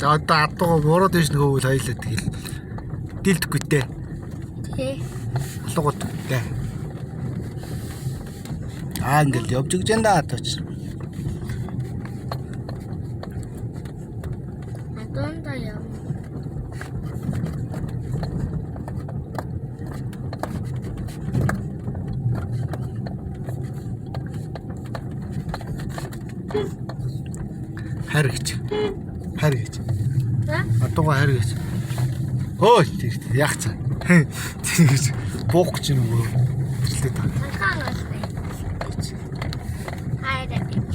За одоо адууга буруу дэш нөгөөл хоёлаа тэгэл дилдэхгүй те. Тэ. Алуугад те. Аа ингээл явж өгч энэ да адууч. Адуунда яв. Хайр гэж. Хайр гэж. За. Адууга хайр гэж. Хөөе тэр яах цаа. Тэр гэж буух гэж нөгөө тэрлээ та. Ханхан болсон. Гэж. Хайр гэж.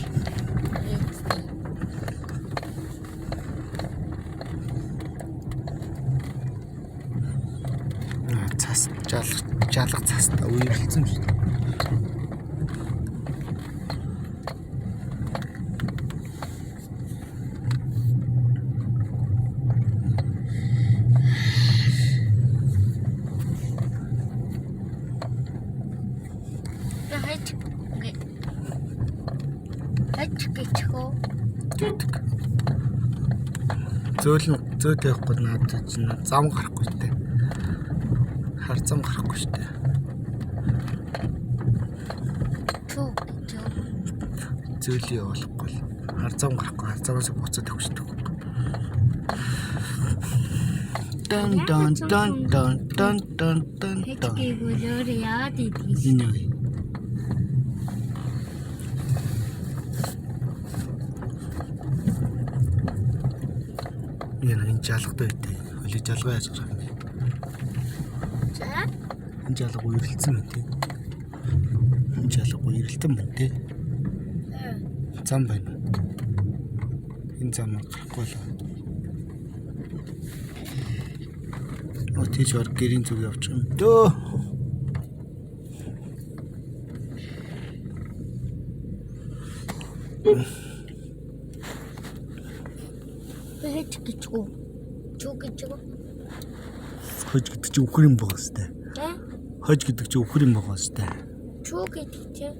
Аа, Цас жалга жалга цаста үерлсэн юм шиг. Би хайч гэ. Хайч гэж хөө. Тэгдэг. Зөөл нь зөөд явахгүй надад чинь зам гарахгүй штэ. Хар зам гарахгүй штэ. Чүү гэж юу. Зөөлөө явуулахгүй л хар зам гарахгүй хар замаас буцаад өгчдөг. Дон дон дон дон дон дон дон Хайч дон. гэвэл өөр яагаад идэх юм. Энэ юу? Энэ энэ жалгатай байтай. Холи жалгаа яаж гарах юм бэ? За. Энэ жалга үерлэлсэн мэн тий. Энэ жалга үерлэлтэн мэн тий. Зам байна. Энэ замаар гарахгүй л. Оо тийш ор гэрийн зүг явчих юм. Дөө. Би хайч гэж хөө. Чүү гэж юу. Хож гэдэг чи үхэр юм байгаа сте. Тэ. Хож гэдэг чи үхэр юм байгаа сте. Чүү гэдэг чинь.